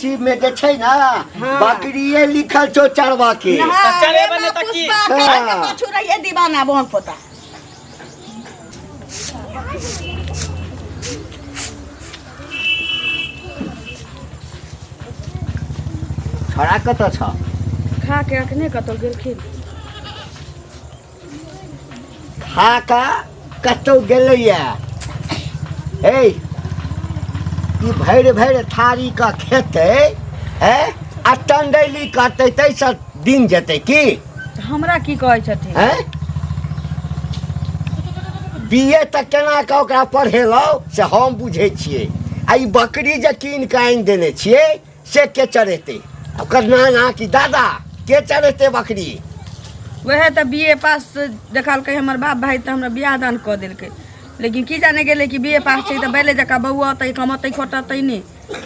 नसीब में जे छै ना बकरिए लिखल छौ चरवा के। तऽ चरेबै हे नहि तऽ की? पुष्पा कहे के हाँ। पाछू रहिए दीवाना बहन पोता। छोड़ा कतऽ छ? खा के अखने कतौ गेलखिन। खा कऽ कतौ गेलैया। हे, ई भरि भरि थारी कऽ खेतै है आ टंडैली करतै, ताहिसँ दिन जेतै की? हमरा की कहै छथिन? हैं, बीए तऽ केना कऽ ओकरा पढ़ेलहुँ से हम बुझै छियै, आ ई बकरी जे कीन कऽ आनि देने छियै से के चढ़ेतै? ओकर नाना कि दादा के चढ़ेतै बकरी? वएह तऽ बी ए पास देखलकै हमर बाप भाई तऽ हमरा बियाह दान कऽ देलकै, लेकिन की जाने गेलै कि बी ए पास छै तऽ बैले जकाँ बौअतै, कमतै खोटतै नहि।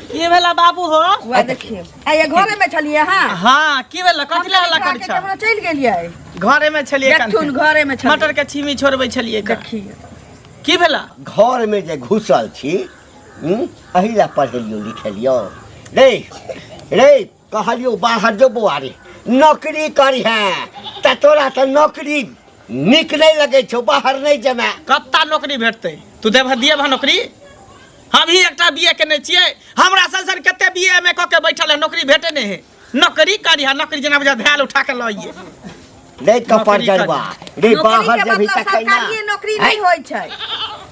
की भेला बाबू हो? वएह देखियौ, आइ घरे में छलियै अहाँ? हाँ, की भेला? कथी लए हल्ला करै छ? केकरो चलि गेलियै। घरे में छलियै। देखथुन, घरे में छलियै। मटर के छीमी छोड़बै छलियै। देखियौ, की भेला? घरमे जे घुसल छी, एहि लए पढ़ेलियौ लिखेलियौ रे? रे कहलियौ बाहर जो बौआ रे, नौकरी करिहें, तऽ तोरा तऽ नौकरी नीक नहि लगै छौ, बाहर नहि जेमे। कत्ता नौकरी भेटतै? तू देबह दिएबह नौकरी? हम ही एकटा बीए केने छियै, हमरा सन सन कते बीए एम ए कऽ के बैठल है, नौकरी भेटे नहि है। नौकरी करिहा, नौकरी जेना बुझा धैल उठा के लऽ अइए। रे कपर नौकरी जरुआ रे, नौकरी बाहर के जेबही मतलब तखन ना। सरकारिये नौकरी नहि होइ छै।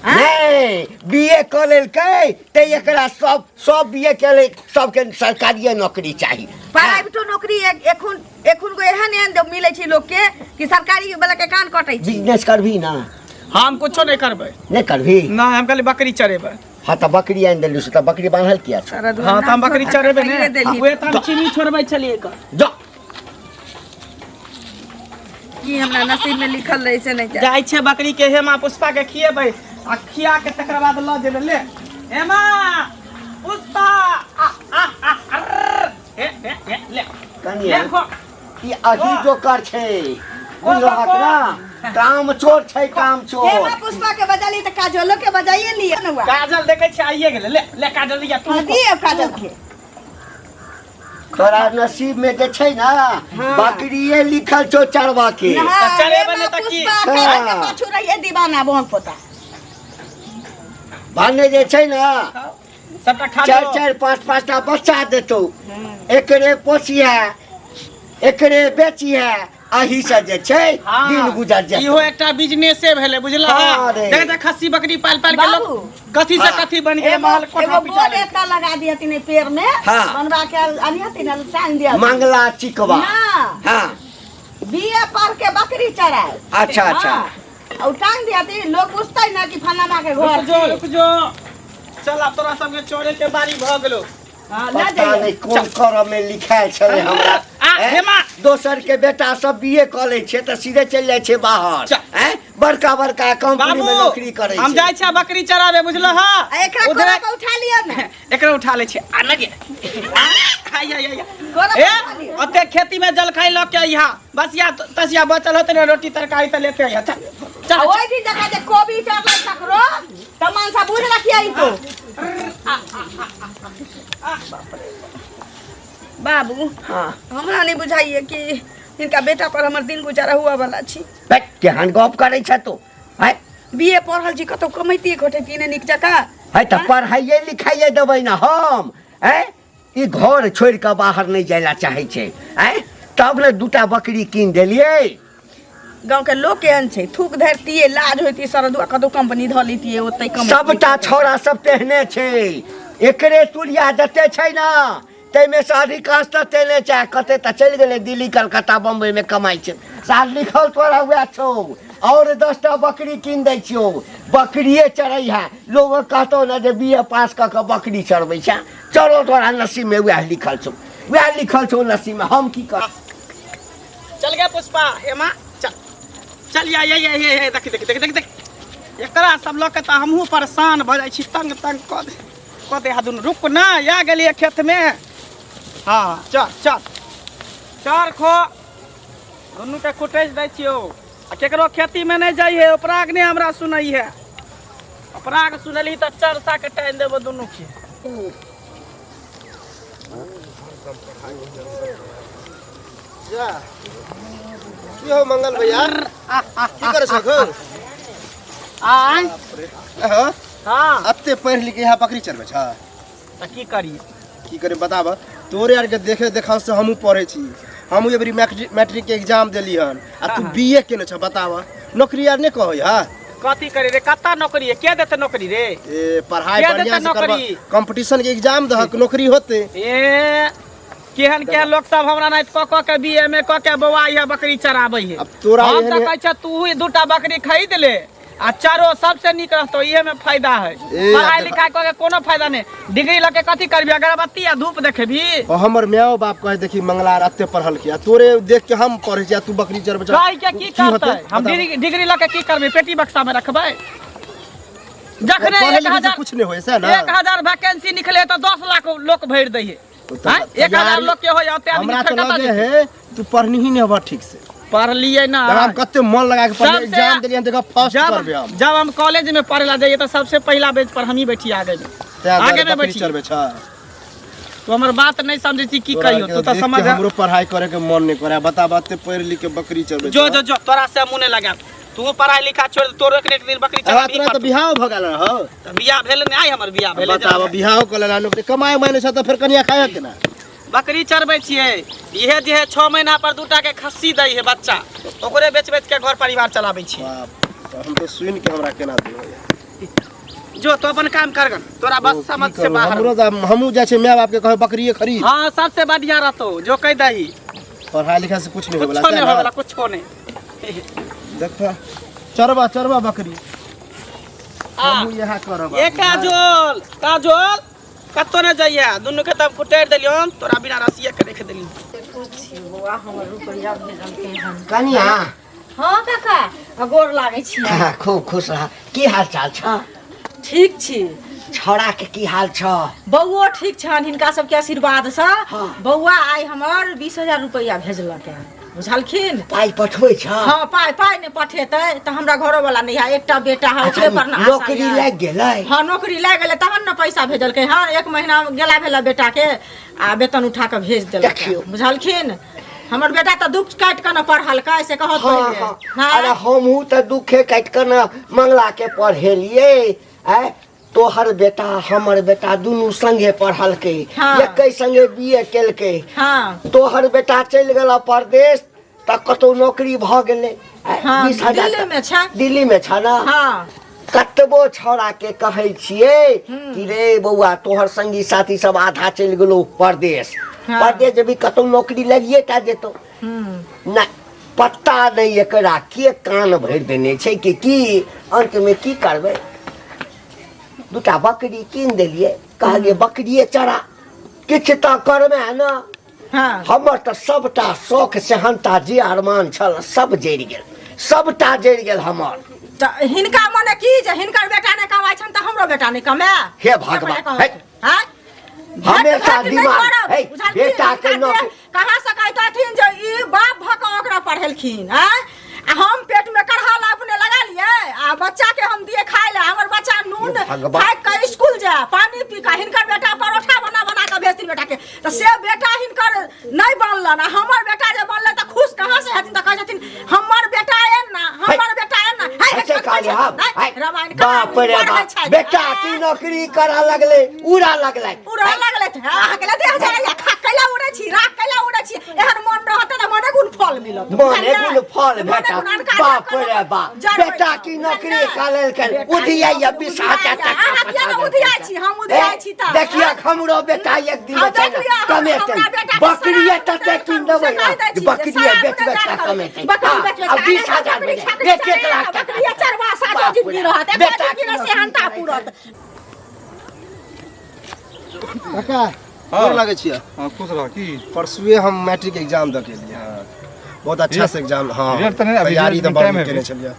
नहि, बीए कऽ लेलकै तऽ एकरा सब सब बीए केले सबके सरकारिये नौकरी चाही। प्राइवेटो नौकरी एखुन एखुन को एहन एहन जब मिलै छै लोक के कि सरकारी वाला के कान कटै छै। बिजनेस करबही ना? हम कुछो नहि करबै। नहि करबही? नहि, हम खाली बकरी चरेबै। हाँ, तऽ बकरी आनि देलू से तऽ बकरी बान्हल किया छौ? हाँ, तऽ हम बकरी चरेबै ने, उहे तऽ हम चीनी छोड़बै छलियै एकर। जा। की हमरा नसीब में लिखल रहे से नहीं। जाइ छियै बकरी के हेमा पुष्पा के खिएबै आ खिया के तकर बाद लऽ जेबै। ले हेमा पुष्पा, आ आ आ अर्र, हे हे हे, ले। कनिया, ले खो। ई अही जोकर छै, बुझलहक ना? काम चोर छै, काम चोर। हेमा पुष्पा के बजाली तऽ काजलो के बजाइए लिअ ने। काजल देखै छियै आइए गेलै। ले ले काजल, लिया तू। हाँ, दियौ काजल के। तोरा नसीब में जे छै ना बकरिए लिखल छौ चरवा के। तऽ चरेबै नहि तऽ की? पुष्पा कहे के पाछू रहिए दीवाना बहन पोता। भने जे छै ना सबटा खा चारि लियौ। चारि पाँच पाँच टा बच्चा देतौ, एकरे पोसिहे, एकरे बेचिहे, अही से जे छै दिन गुजर जेतौ। इहो एकटा बिजनेसे भेलै, बुझलह? हाँ रे। देख देख, खस्सी बकरी पाल पाल के बाबू। लोग कथी से कथी बन गेलै, एगो महल कोठा एगो पिटा बोर्ड लेलकै। एतऽ लगा दिहथिन एहि पेड़ में। बनवा के आनिहथिन आ टांग दिहथिन। मंगला चिकवा। ना। बीए पढ़ के बकरी चराए। अच्छा, अच्छा। हाँ। और टांग दिहथिन, लोग पूछतै ना कि फलाना के घर रुक जो, रुक जो, चल, आब तोरा सबके चोरे के बारी भऽ गेलो। हाँ, लऽ पता जइयौ। नहि कोन करम में लिखायल छलै हमरा। आ, हैं? हेमा। दोसर के बेटा सब बीए कऽ लै छै तऽ सीधे चलि जाइ छै बाहर, चल। हैं, बड़का बड़का कंपनी में बाबू, नौकरी करै हम छै। जाइ छियै बकरी चराबे, बुझलह? आ एकरा उधरे कोड़ा पर उठा लिअ ने। एकरा उठा लै छियै आ लगे आ, आइ, आइ, आइ, आइ। कोड़ा पर ए उठा लिअ। ओते खेती में जलखै लऽ के अइहा, बस या तसिया बचल होतै ने रोटी तरकारी तऽ लेते अइहा। चल चल। आ ओहि दिन देखा जे कोबी चढ़लै ककरो तऽ मनसा बुझ रखिए ई तो। बाबू। हमरा नहीं बुझाइए कि हिनका बेटा पर हमर दिन गुजारा हुआ वाला छी। बैठ, केहन गप करै छ तू हैं? बीए पढ़ल छी, कतौ कमैती खोटैती ने नीक जकाँ। है तऽ पढ़ाइए लिखाइए देबै ने हम। हैं, ई घर छोड़ि कऽ बाहर नहि जाय ला चाहै छै, हैं, तब ने दूटा बकरी कीन देलियै। गाँव के लोग केहन छै, थूक धरतिए, लाज होइती सरदुआ, कतौ कंपनी धऽ लितिए ओतै कमैतियै। सबटा छौड़ा सब तेहने छै। एकरे तुरिया जते छै ने ताहिमे से अधिकांश तऽ तेहने छै। आ कते तऽ चलि गेलै दिल्ली, कलकत्ता, बम्बईमे कमाइ छै। साल लिखल तोरा वएह छौ। और 10टा बकरी कीन दै छियौ, बकरिए चरै है। लोग कहतौ ने जे बी ए पास कऽ कऽ बकरी चरबै छै। चलो, तोरा नसीबमे वएह लिखल छौ, वएह लिखल छौ नसीबमे, हम की कर। चल गया पुष्पा, हेमा, चल चल, या या या या या, देख देख देख देख देख, एकरा सब लऽ के तऽ हमहूँ परेशान भऽ जाइ छी। तंग तंग कऽ दे, कऽ दे। हा दुनू, रुक ना, या गेलियै खेतमे। हाँ, चल चल चल, खो दुनूके कुटैस दै छियौ। आ केकरो खेतीमे नहि जाइ है, उपराग नहि हमरा सुनै है। उपराग सुनलही तऽ चरसा के टानि देबो दुनूके। जा की हो मंगल भैया की करे छो आय हो हाँ अते पढ़ लिख के यहाँ बकरी चरबै छ तऽ की करी की करे बताब तोरे आर के देखे देखाव से हमहूँ पढ़ै छी हमहूँ अबरी मैट्रिक के एग्जाम देली हन आ तू बी ए केने छ बताब नौकरी आर नहि कहै हा कथी करी रे कत्ता नौकरी है के देते नौकरी रे ए पढ़ाई के बढ़िया देतै से करबा नौकरी? कंपटीशन के एग्जाम दहक नौकरी होते ए केहन केहन लोक सब हमरा नाइत कऽ कऽ के बी एम ए कऽ के बौआ है बकरी चराबै है अब तोरा हम एहन तऽ कहै छ तू ही दूटा बकरी खरीद ले आ चारो सबसे नीक रहतो इहे में फायदा है ए, पढ़ाई अब लिखाई कऽ के कोनो फायदा नहीं डिग्री लऽ के कथी करबी अगरबत्ती आ धूप देखेबी और हमर माओ बाप कहे देखी मंगला अते पढ़ल के आ तोरे देख के हम पढ़े छी आ तू बकरी चरबै छ कहि के की होतै? करतै हम बताबऽ। डिग्री डिग्री लऽ के की करबै पेटी बक्सा में रखबै जखने पढ़े एक लिखे से हजार कुछ नहीं होय से ना 1000 वैकेंसी निकले तऽ 10 लाख लोक भरि दै है तो आँय? 1000 तैयारी- लोक के होय ओते आदमी हमरा फेर तो कतऽ लगे जेतै? है तू पढ़नी ही नहीं हबा ठीक से पढ़लियै ना हम कते मन लगा के पढ़ले सबसे- एग्जाम देलियन देखा फर्स्ट जब करबे हम जब हम कॉलेज में पढ़े ला जाइए तो सबसे पहला बेंच पर हम ही बैठी आगे में तें दुआरे आगे में बकरी बैठी चरबै छ तू हमर बात नहीं समझे छी की तोरा कहियो के तू तो देख के समझ हमरो पढ़ाई करे के मन नहीं करे बता बाते पढ़ लिख के बकरी चरबै जो जो जो तोरा से मुँह नहीं लगा तू पढ़ाई लिखा छोड़ दे, तोरो एक दिन बकरी तोरा चराबी तो बियाह भ गेल रह तो बियाह भेल नहीं आइ हमर बियाह भेल बताब बियाह क लेला नौकरी कमाए माने छ त फेर कनिया खाए केना बकरी चरबै छियै इहे जे है 6 महीना पर दूटा के खस्सी दै है बच्चा ओकरे बेच बेच के घर परिवार चलाबै छियै बाप तऽ हम तो सुन के हमरा केना दिल होइया जो तो अपन काम कर गन तोरा बस समझ की से करू? बाहर हमरो तऽ हमहूँ जाइ छियै माय बाप के कहै बकरिए खरीद हाँ सबसे बढ़िया रहतो जो कह दही पढ़ाई लिखाई से कुछ नहीं होय कुछो नहीं वाला होय कुछो नहीं देख चरबा चरबा बकरी आ हमहूँ इएह करब ए काजोल काजोल कतौ ने जाइए दुनू के तब कुटैर देलियौ तोरा बिना रसिया के रख देलियौ बौआ हमर रुपैआ भेजलकै हन कनिया हँ काका आ गोर लागै छी हाँ, खूब खुश रह की हाल चाल छ ठीक छी छौड़ा के की हाल छ बौओ ठीक छनि हिनका सबके आशीर्वादसँ हँ। बौआ आइ हमर 20,000 रुपैआ भेजलक हन बुझलखिन पाइ पठबै छ हँ पाइ पाइ नहि पठेतै तऽ हमरा घरोवला नहि है एकटा बेटा है ओकरे पर ने आशा नौकरी यऽ। लागि गेलै हँ नौकरी लागि गेलै तहन ने पैसा भेजलकै हँ एक महीना गेला भेला बेटाके आ वेतन उठा कऽ भेज देलक देखियौ। बुझलखिन हमर बेटा तऽ दुख काटि कऽ ने पढ़लकै से कहत हाँ पहिले हाँ हँ अरे हमहूँ तऽ दुखे काटि कऽ ने मंगला के पढ़ेलियै आँय तोहर बेटा हमर बेटा दुनू संगे पढ़लकै हाँ। एके संगे बी ए केलकै हाँ तोहर बेटा चलि गेल परदेश तऽ कतौ नौकरी भऽ गेलै आँय, हाँ 20,000 दिल्लीमे छै दिल्लीमे छ ने हाँ कतबो छौड़ा के कहै छियै कि रे बौआ तोहर संगी साथी सब आधा चलि गेलो परदेश हाँ। परदेश जेबी कतौ नौकरी लगिए टा जेतौ नहि पता नहि एकरा के कान भरि देने छै कि की अंतमे की करबै दूटा बकरी कीन देलियै कहलियै बकरिए चरा किछु तऽ करबै ने हाँ हमर तऽ सबटा शौक सेहनता जे अरमान छल सब जरि गेल सबटा जरि गेल हमर तऽ हिनका मने की जे हिनकर बेटा नहि कमाइ छनि तऽ हमरो बेटा नहि कमाए हे भगवान, हे। हैं? हमेशा भेट नहि दिमाग करब, हे, बुझलखिन? बेटा के हिनका नौकरी कहाँ से कहतथिन जे ई बाप भऽ कऽ ओकरा पढ़ेलखिन आँय आ हम पेट में करहा ला अपने लगा लिए आ बच्चा के हम दिए खाए ला हमर बच्चा नून हे भगवान। खाए के स्कूल जाए पानी पी के हिनकर बेटा परोठा बना बना के भेजथिन बेटा के तऽ से बेटा हिनकर नहीं बनलन आ हमर बेटा जे बनलै तऽ खुश कहाँ से हेथिन तऽ कहै छथिन हमर बेटा एन ना हमर बेटा एन ना है, है, ऐसे कहलियै हम है, है, रामायण बाप रे बाप बेटा की नौकरी करा लगलै उड़ा लगलै उड़ऽ लगलै तऽ अहाँके लए देह जाइए खा कैला उड़ै छी राख कैला उड़ै छी एहन मन रहत तऽ मने गुण फल मिलत मने गुण फल भेटत बाप रे बाप बेटा की नौकरी का लेलकै उधियाइया 20,000 टाका अहाँ किया ने उधियाइ छी हम उधियाइ छी तऽ देखिए हमरो बेटा एक दिन हाँ, छै देख ने लिअ, कमेतै हमरा बेटा के बकरिए शराब तते नहि कीन करू, देबै से ने कहि दै छी जे बकरिए शराब बेच नहि बेच कऽ करू। कमेतै बकरी हाँ, बेच बेच आ कऽ, 20,000 बकरी भेलै छाकरी एक एक लाख चढ़ा, टाका बकरिए चरवा सातो बाप जिंदगी रे, रहत एक बेटा जिंदगी की ने नौकरी सेहनता करै पूरत काका गोर लागै छियै हाँ खुश रह की परसुए हम मैट्रिक एग्जाम दऽ के एलियै हँ बहुत अच्छा से एग्जाम हाँ रिजल्ट तऽ नहि अभी तैयारी तऽ रिजल्ट बड़ टाइम नीक है केने छलियै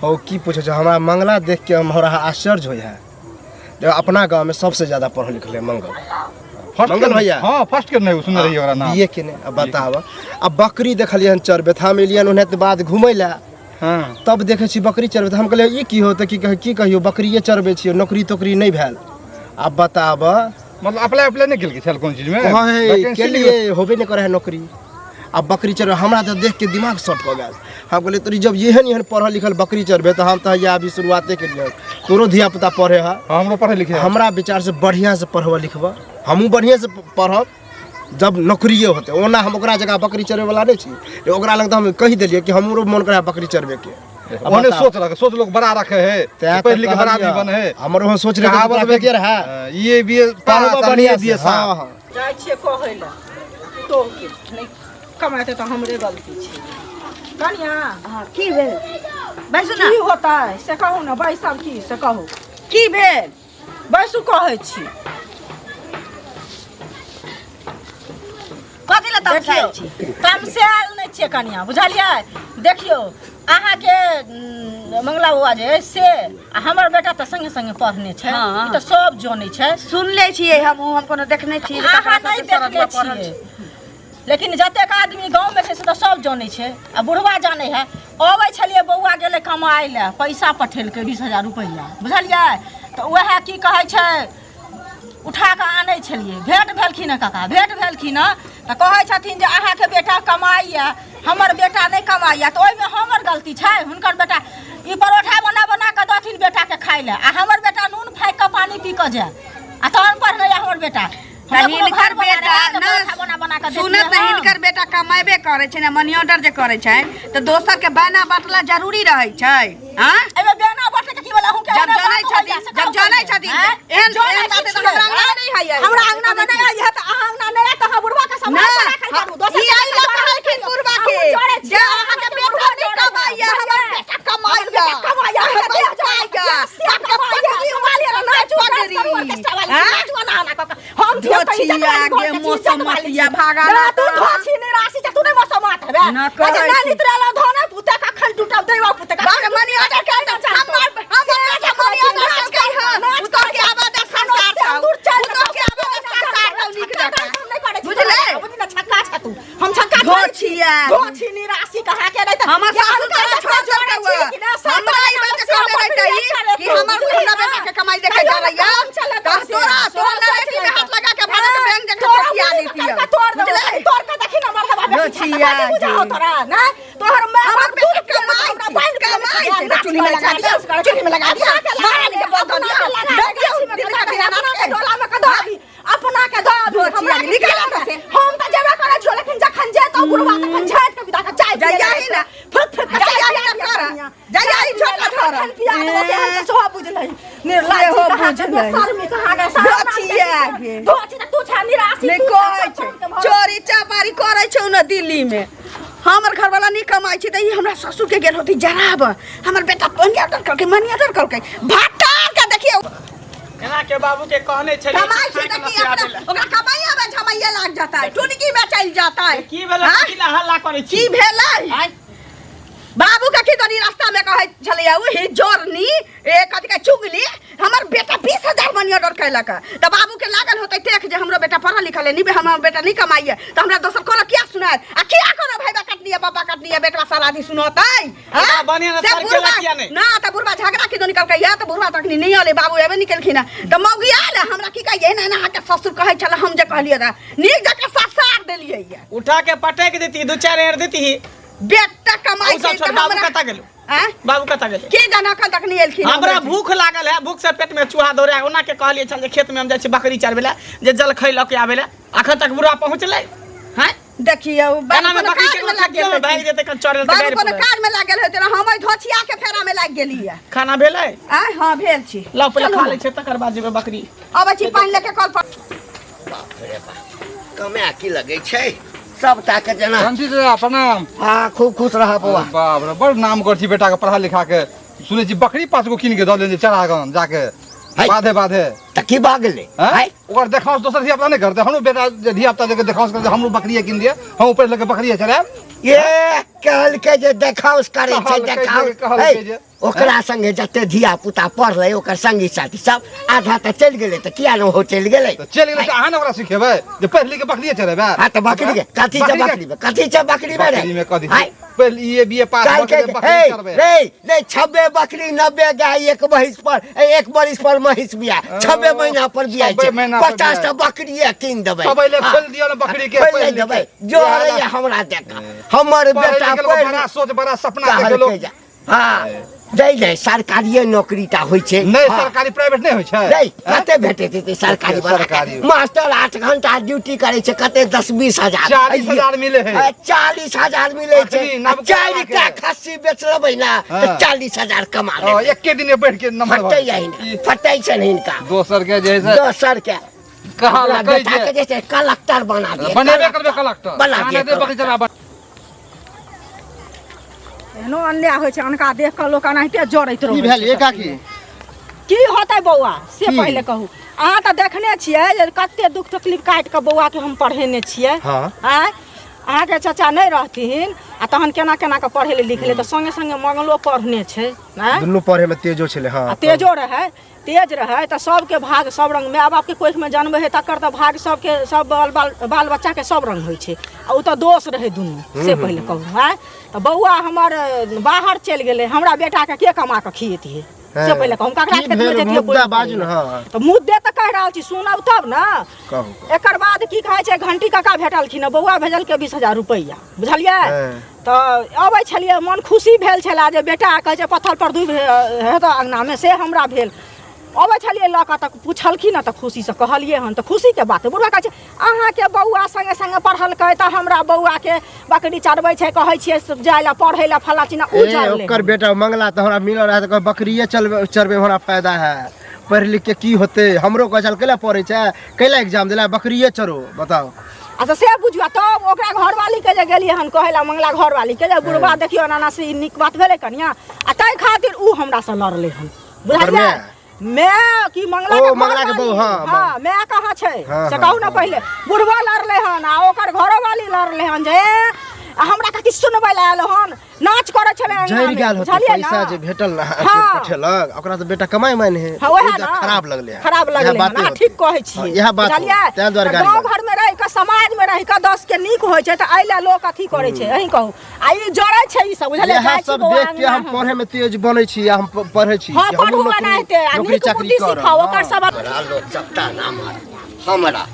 हौ की पूछै छै हमरा मंगला देख के हमरा आश्चर्य होइ है देखो, अपना गाँव में सबसे ज्यादा पढ़ल लिखल है मंगल फर्स्ट मंगल भैया। हाँ फर्स्ट के नहीं सुन रही ओकरा नाम बीए केने अब बताब अब बकरी देखलियै हन चरबैत हम एलियन ओनाहिते बाद घुमै लए हाँ तब देखै छी बकरी चरबैत हम कहलियै ई की हो तऽ की कह की कहियौ बकरिए चरबै छियै नौकरी तोकरी नहि भेल आब बताब मतलब अप्लाई अप्लाई नहि केलकै छल कोनो चीजमे कहे Vacancy के लिए होबे नहीं करे है नौकरी। आ बकरी चरबै हमरा तऽ देख के दिमाग शॉर्ट कऽ गेल। हम कहलियै तोरी जब एहन एहन पढ़ल लिखल बकरी चरबे तऽ हम तऽ हैया अभी शुरुआते केलियै, तोरो धिया पुता पढ़े है। हाँ, हमरो पढ़े लिखे है। हमरा विचार से बढ़िया से पढ़ब लिखब, हमहूँ बढ़िया से पढ़ब जब नौकरिए होतै। ओना हम ओकरा जगह बकरी चरबै वाला नहि छी, लेकिन ओकरा लग तऽ हम कहि देलियै कि हमरो मन करे बकरी चरबै के। ओहने सोच रखे, सोच लोग बड़ा रखे है, तैं पढ़ लिख के बड़ा आदमी कहलियै। बने है। हमरो ओहन सोच रहे कहावत में के रहे। ये बी ए पढ़ब पास, बढ़िया ये बी ए से। सात। हाँ, हाँ। जाइ छियै कहै लए तोहके नहि कमाते तऽ हमरे गलती छै। कनिया हाँ, की भेल? बैसू ना। की होतै से कहू ने, बैसब की से कहू। की भेल? बैसू कहै छी। कथी लए तमसायल छी? तमसायल नहि छियै कनिया, बुझलियै? देखियौ अहाँके मंगला बौआ जे अइ से आ हमर बेटा तऽ संगे संगे पढ़ने छै, हाँ। ई तऽ सब जनै छै। सुनले छियै हम, हम कोनो देखने छियै जे अहाँ ककरा नहि सबके देखने सरदुआ पढ़ल छियै, छै। लेकिन जतेक आदमी गाँवमे छै से तऽ सब जनै छै आ बुढ़वा जानै है। अबै छलियै बौआ गेलै कमाइ लए, पैसा पठेलकै 20,000 रुपैआ, बुझलियै? तऽ उएह की कहै छै उठा कऽ आनै छलियै, भेँट भेलखिन हँ काका, भेँट भेलखिन हँ तऽ कहै छथिन जे अहाँके बेटा कमाइए हमर बेटा नहि कमाइए। तऽ ओहिमे हमर गलती छै? हुनकर बेटा ई परोठा बना बना कऽ देथिन बेटाके खाइ लए आ हमर बेटा नून फाँकि कऽ पानि पी कऽ जाय आ तहन पढ़लैए हमर बेटा। तऽ हमरा कोनो हिनकर घर बना बेटा रहै तऽ ना परोठा बना बना कऽ सुनत देतियै ने, हम। हिनकर बेटा कमेबे करै छै ने, मनी ऑर्डर जे करै छै तऽ दोसर के बैना बाँटला जरूरी रहै छै। हाँ? एहिमे बेना बाँटै के की भेलै? अहूँके जब एहने जनै बात होइए, छथिन, से जब कहू जनै पहिले। छथिन, आँय? एहन जनै एहन बात छी तऽ हमरा अंगना आँय? नहि होइए। हमरा अंगना मे नहि आइए तऽ अहाँ अंगना नहि आयत तऽ अहाँ बुढ़वा के सम्हार ना, के राखल करू। दोसर ई के एहि लऽ जोड़ै कहलखिन छियै। बुढ़वा के, अहूँ जोड़ै छियै, जे अहाँके अहाँके बेटा बुढ़वा नहि जोड़ै कमाइए, छै। हमर बेटा कमाइए। हमर बेटा कमाइए, अहाँके अहाँके देह कमाइए। जोड़ै छै। बापके कमाइए, पगड़ी कमाइए, नाचू, पगड़ी। डांस करू, ऑर्केस्ट्रा वाली, हाँ? नाचू, एना एना कऽ कऽ। हम छियै तऽ इज्जत धोछिया वाली गे, घर के छी, इज्जत वाली मौसमतिया छी। भागा ना, ना तू तोरा। धोछी नहि राशि छै, तू नहि मौसमात हेबे। ना अच्छा, कहै ना छी। नितरेलौ धने पुते कखन टूटब दैवा पुते कखन बाप रे, मनी ऑर्डर कर दो। हमर बेटा मनी ऑर्डर केलकै हन। उतर के आबऽ दे संसार छौ। उतर के आबऽ दे संसार छौ नीक जकाँ। बुझलै? छक्का छ तू, हम छक्का थोड़ी छी। धोछिया। धोछी निराशी कहाँ के नहीं तऽ हमर ये सासुर अनकर तोरा छोड़ छोड़ जोड़ै देलकौ छी कि ना, सात हमरा ई महीना बात से कहने बकरी रहितै चरे कि तू, हमर बुझली हमरा ना? बेटा के कमाई देखे कहियो जा ना रहिया। काम चले तऽ तो से, तोरा तोरा तोरा सोच नरेटी में लेता। हाथ लगा के भाड़ा के बैंक जगह तोरा ठकिया मुँह देतियै। करके तोड़ देबौ, बुझलै? तोड़ के देखी ना मरदबा बेटी छा, धोछिया कथी बुझाओ गे। तोरा, ना? तोहर माय हमर बाप बेटा दूध पियेलकै, कमाइ हमरा छै, पानि कमाइ पियेलकै, छै। नाच चुल्ही में लगा करै दियौ, छै, चुल्ही में लगा दियौ, अपना के लगा महारानी के दे, बदल अपना दियौ, के लगा दे दे, दियौ, गाछी में दिल के का दे, दिया अपना के नाच के। डोला में के दऽ आबी, अपना के दऽ आबी, धोछिया हमरा गे, के निकाल किया एतऽ से। हम तऽ जेबे करै छियौ, लेकिन जखन जेतौ बुढ़वा तखन झाँटि के विदा के चाय पियै जइया लगै ही छै। ना। फुक फुक के जइया चाय ही ना पिया कर। दिया। जइया ही छोटा तखन धर। पिया देबौ, केहन के सेहो बुझलही। निर्लज्ज सेहो कहाँ के, बुझलही। बेशर्मी कहाँ के, सारा नाम धोछिया देखै गे। छियै। धोछी तऽ तू छह निराशी, नहि तू छह कहै सब छै काम के भरल। चोरी चपारी करै छौ ने दिल्ली में। हमर घरवाला नहि कमाइ छै तऽ ई हमरा ससुर के गेल होती जराब। हमर बेटा मनी ऑर्डर कलकै, मनी ऑर्डर कलकै, भाटार के देखियौ। एना के बाबू के कहने छलियै कमाइ छै तऽ की अपना ओकरा कमाइ आबै झमाइये लाग जाता है, टुनकी में चलि जाता है। की भेलै? हाँ? कथी लए हल्ला करै छी? की भेलै? आँय? बाबू के की तनी रास्ता में कहै छलैया ओही जोरनी ए कथी कहै चुगली, हमर बेटा 20,000 मनी ऑर्डर कैलक तऽ बाबू के लागल होतै देख जे हमरो बेटा पढ़ल लिखल है, नहीं हमर बेटा नहीं कमाइए तऽ हमरा दोसर कोनो किया सुनायत आ किया कोनो भाईबा कटनी है बाबा कटनी है बेटवा सारा दिन सुनतै। हाँ? ओकरा बढ़िआँ ने से सर केलक बुढ़बा किया नहि? ना तऽ बुढ़बा झगड़ा की निकलकै या तऽ बुढ़बा तखनी नहीं अलै, बाबू एबे निकलखिन हँ तऽ मौगी आयल हमरा की कहियै एना एना अहाँके ससुर कहै छलै, हम जे कहलियै रहए नीक जकाँ ससार देलियै ये। उठा के पटक देती, दू चारि एड़ देती। बेटा कमाइ ओ सब छै छोड़, तऽ बाबू हमरा कतऽ गेलौ? आँय? बाबू कतऽ गेलै? की जाने अखन तक नहि एलखिन। हमरा भूख लागल है, भूख से पेट में चूहा दौड़े। ओना के कहलियै छल जे खेत में हम जाइ छी बकरी चरबै लए, जे जलखै लऽ के आबै लए, अखन तक बुढ़ा पहुँचलै हैं? देखियौ, बाबू एना में कोनो बकरी काज के में लागि खेतियो गेल में भागि हेतै। जेतै, कन चढ़ल तऽ बाबू गाड़ि कोनो पर। काज में लागल हेतै, हम एहि धोछिया के फेरा में लागि गेलियै। खाना भेलै? आँय, हँ भेल छी। लाउ पहिले चलू खा ने। लै छै तकर बाद जेबै बकरी। अबै छी पानि लऽ के कल पर। बाप रे बाप, कमाए की लगै छै सबटा के जेना। कंठी चाचा प्रणाम। हाँ, खूब खुश रह बौआ। बाप रे, बड़ नाम कर छी बेटा के पढ़ा लिखा के। सुनै छी बकरी 5 गो कीन के दऽ देने चरागन जाके है। बाधे बाधे। तऽ की भऽ गेलै? हैं? है? ओकर देखाउस दोसर धिया पुता नहि करतै। हमरो बेटा जे धिया पुता जे देखाउस करतै, हमरो बकरिए कीन दिअ, हम ऊपर लऽ के बकरिए चरायब। ये कहलकै जे देखाउस करै छै, कहलकै जे- देखाउस। कहलकै है, जे- ओकरा संगे जते धिया पुता पढ़लै ओकर संगी साथी सब आधा तऽ चलि गेलै तऽ किया ने ओहो चलि गेलै तऽ चलि गेलै तऽ अहाँ ने ओकरा सिखेबै जे पढ़ि लिख के बकरिए चरेबै हाँ तऽ बकरी के कथी छै बकरी में कथी छै बकरी में रे बकरी में कथी आय, पहिले ई ए बी ए पास भऽ कहलकै गेलै बकरी हे चरबै रे रे 96 बकरी 90 गाय एक महिष पर एक बरिस पर महिष बिया 6 महीना पर बिया छब्बे छै महीना पर 50 टा बियाइ। बकरी कीन देबै तब एले हाँ, खोलि दियौ ने बकरी के खोलि पढ़ि नहि लिख देबै के। जो रहैया हमरा देख हमर पढ़ै बेटा लिखै लोक पढ़ि बड़ा सोच बड़ा सपना देखे कहलकै लोक जे हाँ नहि नहि सरकारिये नौकरी टा होइ छै नहि हाँ। सरकारी प्राइवेट नहि होइ छै नहि कते भेटैत हेतै सरकारी वाला सरकारी। मास्टर 8 घंटा ड्यूटी करै छै कते 10-20 हजार 40,000 मिले है। 40,000 मिलै छै अखनी नवका 4 टा के। खस्सी बेच लेबै ने तऽ हाँ। 40,000 कमा ओ, लेबै एके दिन में बैठ के नंबर फटै यही फटै छै हिनका दोसर के जे है से दोसर के कहा हमरा लकै बेटा के जे जे छै कलेक्टर बना दिए बनेबे करबे कलेक्टर बना आने दिए दे बकरी चरा एहनो अन्याय होइ छै अनका देख कऽ लोक एनाहिते जरैत की रहै भेल छै ये काकी की होतै बौआ से की? पहिले कहू अहाँ तऽ देखने छियै जे कते दुख तकलीफ काटि कऽ बौआके हम पढ़ेने छियै हाँ। आँय अहाँके चाचा नहि रहथिन आ तहन केना केना कऽ पढ़ेले लिखले तऽ संगे संगे मंगलो पढ़ने छै आँय दुनू पढ़े में तेजो छलै हाँ आ तेजो रहै तेज रहै तऽ सबके भाग सब रंग माय बापके कोखिमे जन्म हइ तकर तऽ भाग सबके सब बाल बाल बाल बच्चाके सब रंग होइ छै आ ओ तऽ दोष रहै दुनू से पहिले कहू आँय तऽ बौआ हमर बाहर चलि गेलै हमरा बेटाके के कमा कऽ खिएतियै से पहिले कहू हम ककरा की खेतमे भेल? जैतियै मुद्दा बाजू ने, हाँ। तऽ मुद्दे तऽ कहि रहल छी सुनब तब ने कहू कहू। एकर बाद की कहै छै घंटी काका भेटलखिन हँ बौआ भेजलकै 20,000 रुपैआ बुझलियै हँ। तऽ अबै छलियै मन खुशी भेल छलै जे बेटा कहै छै पत्थर पर दूबि हेतऽ अङ्गनामे से हमरा भेल अबै छलियै लऽ कऽ तऽ पुछलखिन हँ तऽ खुशीसँ कहलियै हन तऽ खुशीके बात बुढ़बा कहै छै अहाँके बौआ सङ्गे सङ्गे पढ़लकै तऽ हमरा बौआके बकरी चरबै छै कहै छियै जाइ लए पढ़ै लए फल्लाँ चिल्लाँ उ ए जरलै ओकर बेटा मंगला तऽ हमरा मिलल रहै तऽ कहै बकरिए चलबै चरबै हमरा फायदा है पढ़ि लिख के की होतै हमरो कहै छल कैला पढ़ै छै कैला एग्जाम देला बकरिए चरो बताओ अच्छा से बुझियौ तब ओकरा घरवाली के जे गेलियै हन कहै लए मंगला घरवाली के जे बुढ़बा देखियौ एना एना से ई नीक बात भेलै कनिया आ ताहि खातिर उ हमरासँ लड़लै हन बुझलियै माय? माय की मंगला ओ, के मंगला के घरवाली। बहू, हाँ, हाँ माय कहाँ छै हाँ, से हाँ, कहू ने पहिले बुढ़बा लड़लै हन आ ओकर घरोवाली लड़लै हन जे आ हमरा कथी सुनबै लए आयल हन नाच करै छलै अंगना जरि मे, गेल होतै बुझलियै पैसा ना? जे भेटल ना हाँ। पठेलक ओकरा तऽ बेटा कमाइ माइन है हाँ, वएह ओहि ना। खराब लगलै हन। खराब इएह लगलै हन, बाते अहाँ होतै। ठीक कहै छियै हाँ, इएह बात बुझलियै होतै, ताहि दुआरे तऽ गाड़ी गाँव बाजै। घर मे रहि कऽ समाज मे रहि कऽ दस के नीक होइ छै तऽ एहि लए लोक अथी करै छै अहीं कहू आ ई जरै छै ई सब बुझलियै इएह जाइ छी सब बौआ देख के अंगना हम पढ़े में तेज बनै छी आ हम पढ़ै छी हाँ कि हमहूँ पढ़ू नौकरी एनाहिते आ नौकरी नीक चाकरी बुद्धि करब सिखाउ ओकर हाँ। सब हमरा लोक सबटा नाम हमरा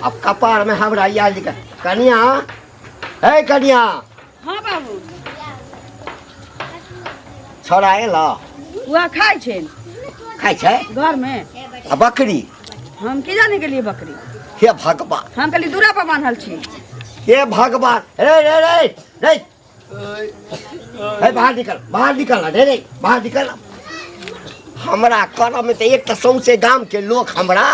अब कपार में हमरा याद कनिया हे कनिया हाँ बाबू छोड़ा एल वएह खाइ छै खाइ छै घर में आ बकरी हम की जाने गेलियै बकरी हे भगवान हम कहली दूरा पर बान्हल छी हे भगवान रे रे रे रे हे बाहर निकल बाहर निकल रे रे बाहर निकल हमरा करम में तऽ एक तऽ सौंसे गाम के लोक हमरा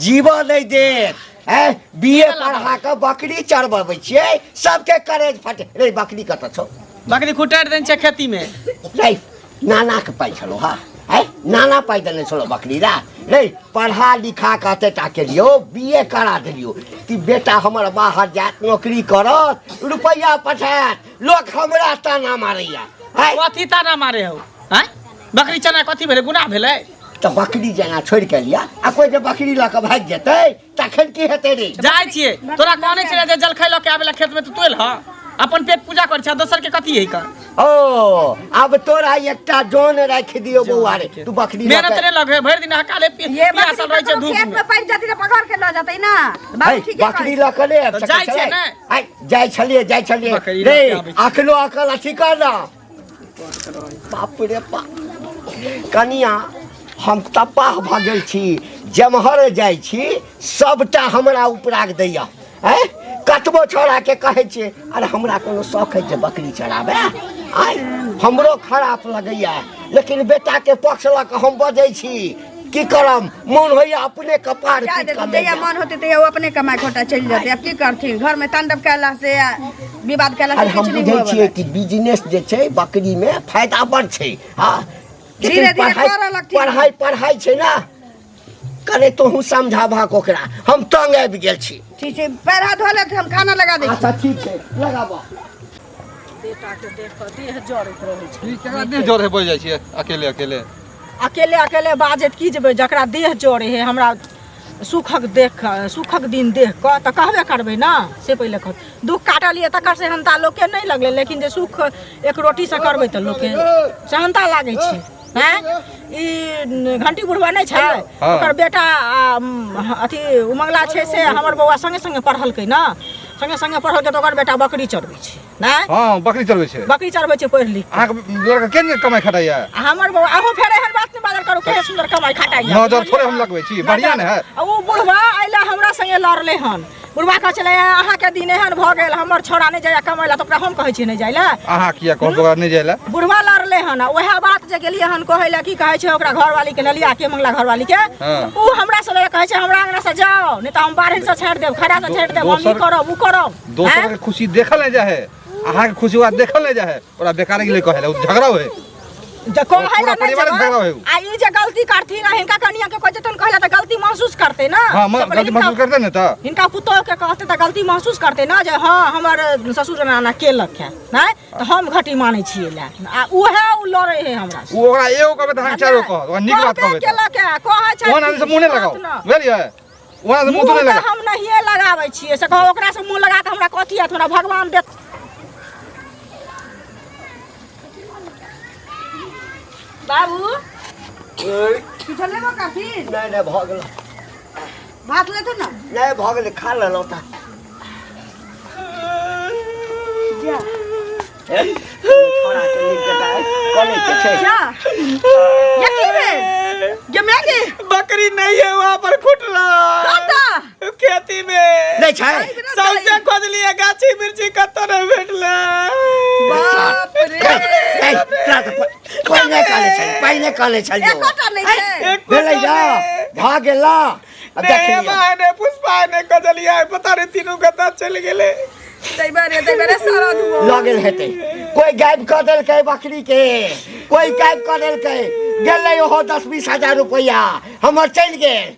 जीवऽ नहि देत ए बी ए पढ़ा कऽ बकरी चरबबै छियै सबके करेज फटे रे बकरी कतऽ छौ बकरी खुटारि देने छै खेती में रे नानाके पाइ छलौ हँ है नाना पाइ देने छलौ बकरी ला रे पढ़ा लिखा कऽ एते टा केलियौ बी ए करा देलियौ कि बेटा हमर बाहर जायत नौकरी करत रुपैआ पठायत लोक हमरा ताना मारैया है कथी ताना मारे हौ आँय बकरी चना कथी भेलै गुनाह भेलै तऽ बकरी जेना छोड़ि के लिया आ कोइ जे बकरी लऽ कऽ भागि जेतै तखन की हेतै रे जाइ छियै तोरा कहने छलै जे जलखै लऽ के आबै लए खेतमे तऽ तू एलह अपन पेट पूजा करै छै दोसर के कथी है का ओ आब तोरा एकटा जोन राखि दियौ बौआ रे तू बकरी लऽ मेहनत के नहि लगे भरि दिन हकाले ये पियासल रहै छै बकरी धूप खेत में में पड़ि जतै तऽ पकड़ के लऽ जतै ना बाबू है, ठीके बकरी कहै लऽ कऽ नहि आबि तऽ सकै जाइ छियै छलै ने? आइ जाइ छलियै जाइ छलियै बकरी रे लऽ के आबै छियै। अखनो अकल अथी कर ना बाप रे बाप कनिया हम तबाह भऽ गेल छी जेम्हर जाइ छी सबटा हमरा उपराग दैया आँय कतबो छौड़ाके कहै छियै अरे हमरा कोनो शौक है जे बकरी चराबै आँय हमरो खराब लगैया लेकिन बेटाके पक्ष लऽ कऽ हम बजै छी की करम मोन होइया अपने कपार जा पीट देथिन कऽ मरि जहिया जायब। मन होतै तहिया ओ अपने कमाइ खोटा चलि जेतै आब की करथिन घर में तांडव कयला से आ विवाद कयला अरे से हम किछु नहि बुझै हुअ छियै कि बिजनेस जे छै बकरी में फायदा बड़ छै हँ लेकिन धीरे धीरे पढ़ाइ करऽ लगथिन। पढ़ाइ पढ़ाइ छै ने कने तोहूँ समझाबहक ओकरा हम तंग आबि गेल छी ठीक छै पैर हाथ धो लेत हम खाना लगा दै छी अच्छा ठीक छै लगाबऽ बेटाके देख कऽ देह जरैत रहै छै। ई केकरा देह जरे बढ़ जाइ छियै अकेले अकेले? अकेले अकेले बाजैत की जेबै, जकरा देह जरे है हमरा सुखक देख कऽ, सुखक दिन देख कऽ तऽ कहबे करबै ने। से पहिले कह, दुख काटलियै तकर सेहनता लोकके नहि लगलै, लेकिन जे सुख एक रोटीसँ करबै तऽ लोकके सेहनता लागै छै। आँय, ई घंटी बुढ़वा नहि छै? हाँ। ओकर बेटा आ, अथी उमंगला छै, से हमर बौआ संगे संगे पढ़लकै ने, संगे संगे पढ़लकै तऽ ओकर बेटा बकरी चरबै छै। नहि, हाँ, बकरी चरबै छै। बकरी चरबै छै पढ़ि लिख। अहाँके लड़का के ने कमाइ खटाइया? आ हमर बौआ, अहूँ फेर एहन बात नहि बाजल करू, केहन सुन्दर कमाइ खटाइया। नजर थोड़े हम लगबै छी, बढ़िआँ ने है। आ ओ बुढ़वा अइला हमरा संगे लड़लै हन। बुढ़वा कहै छलै अहाँके दिन एहन भऽ गेल, हमर छौड़ा नहि जाइया कमाइ लए, तऽ ओकरा हम कहै छियै नहि जाइ लए? अहाँ किया कहब ओकरा नहि जाइ लए? बुढ़वा लड़लै हन। आ उएह बात जे गेलियै हन कहै लए, की कहै छै, ओकरा घरवाली के ललिया के मंगला घरवाली के, हाँ। ओ हमरा से लड़े, कहै छै हमरा अंगना से जाओ, नहि तऽ हम बाढ़नि से छाड़ि देब, खड़ा से छाड़ि देब, हम ई करब ओ करब। दोसर के खुशी देखल नहि जाइ है, अहाँके खुशी ओकरा देखल नहि जाइ है, ओकरा बेकारे के लिए कहै लए ओ झगड़ा होइ। जे कहै पूरा लए नहि परिवार जेबै, झगड़ा होइ। आ ई जे गलती करथिन आ हिनका कनिया के कहै जेतन कहै लए तऽ गलती महसूस करतै ने। हाँ, से पहिले गलती महसूस करतै ने तऽ हिनका पुतोह के कहतै तऽ गलती महसूस करतै ने जे हाँ हमर ससुर एना एना केलक है, नहि तऽ हम घटी मानै छियै लए। आ उएह ओ लड़ै है हमरा से। ओ ओकरा एगो कहबै तऽ अहाँके चारि गो कहत, ओकरा नीक बात कहबे कहबै तऽ। केलक है, कहै छै ओहन आदमी से मुँह नहि लगाउ, बात ने। बुझलियै? ओहन आदमी मुँह मुँह नहि तऽ लगाउ। हम नहिए लगाबै छियै, से कहू ओकरा से मुँह लगा कऽ हमरा कथी हैत? हमरा भगवान देत। बाबू, किछो लेबो करथिन? नहि नहि, भऽ गेल। भात लेथुन ने? नहि, भऽ गेलै, खा लेलहुँ तऽ। जा। छोड़ा के नीक जकाँ करै के छै। जा, ये की भेल गे मैगी? बकरी नहीं है वहाँ पर, खुटला कतऽ? खेती में। नहि छै? सबसे खोजलिए, गाछी मिर्ची कतौ नहीं भेटले। बाप रे! ए, तोरा तऽ पहिने कहने छल, पहिने कहने छलियौ। एकोटा नहि छै। एको भेलै जा नहि। भऽ गेल आब नहीं देख लियौ। हेमा ने, पुष्पा ने, कजलिया, पता नहीं तीनू कतऽ चलि गेलै। दैबरे दैबरे सारा धुओ लऽ गेल हेतै कोइ, गायब कऽ देलकै बकरी के कोइ, गायब कऽ देलकै। गेलै ओहो 10-20 हजार रुपैआ हमर चलि गेल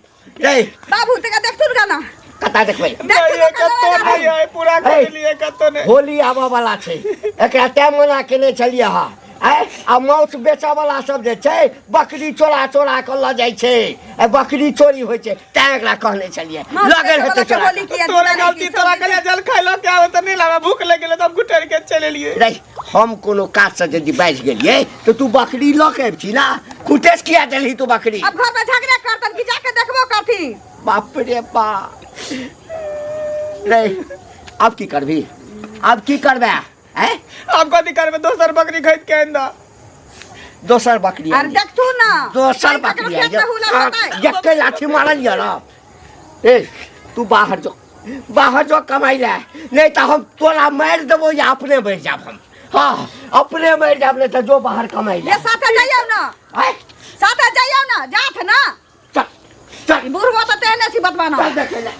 रे। बाबू, तका देखथुन गाना। कतऽ देखबै? देखथुन। नहीं, कतौ नहीं है, पूरा खोजलिए, कतौ नहीं। होली आबऽ वाला छै, एकरा तैं मना केने छलियै हँ। आँय, आ माउस बेचऽ वाला सब जे छै बकरी चोरा चोरा कऽ लऽ जाइ छै, आ बकरी चोरी होइ छै, तैं एकरा कहने छलियै। लऽ गेल हेतै चोरा होली कऽ। किया? तोरा गलती, तोरा कहलिए जल खाइ लऽ के आबै तऽ नहि लाबे, भूख लागि गेलै तब घुटरि के चलि एलियै। रे, हम कोनो काजसँ यदि बाजि गेलियै तऽ तू बकरी लऽ के अबिती ना, खुटेस किया देलही तू बकरी? अब घर में झगड़ा करतन कि जाके देखबो करथिन? बाप रे बाप रे, आब की करबी? आब की करबै? आँय? आब कथी करबै? दोसर बकरी खरीद के आनि दऽ। दोसर बकरी अरे आनि। देखथुन ना। दोसर कहीं ककरो बकरी खेत में हुलल होतै। जते लाठी मारल यऽ ना। ए, तू बाहर जो, बाहर जो कमाइ ले, नहीं तऽ हम तोरा मारि देबो या अपने मरि जाब हम। हाँ, अपने मरि जाब, नहीं तऽ जो बाहर कमाइ ले। ये साथे जाइयौ ना। आँय? साथे जाइयौ ना, जाथ ना। चल चल। बुढ़बो तऽ तेहने छी बतबाना। चल देखै ले।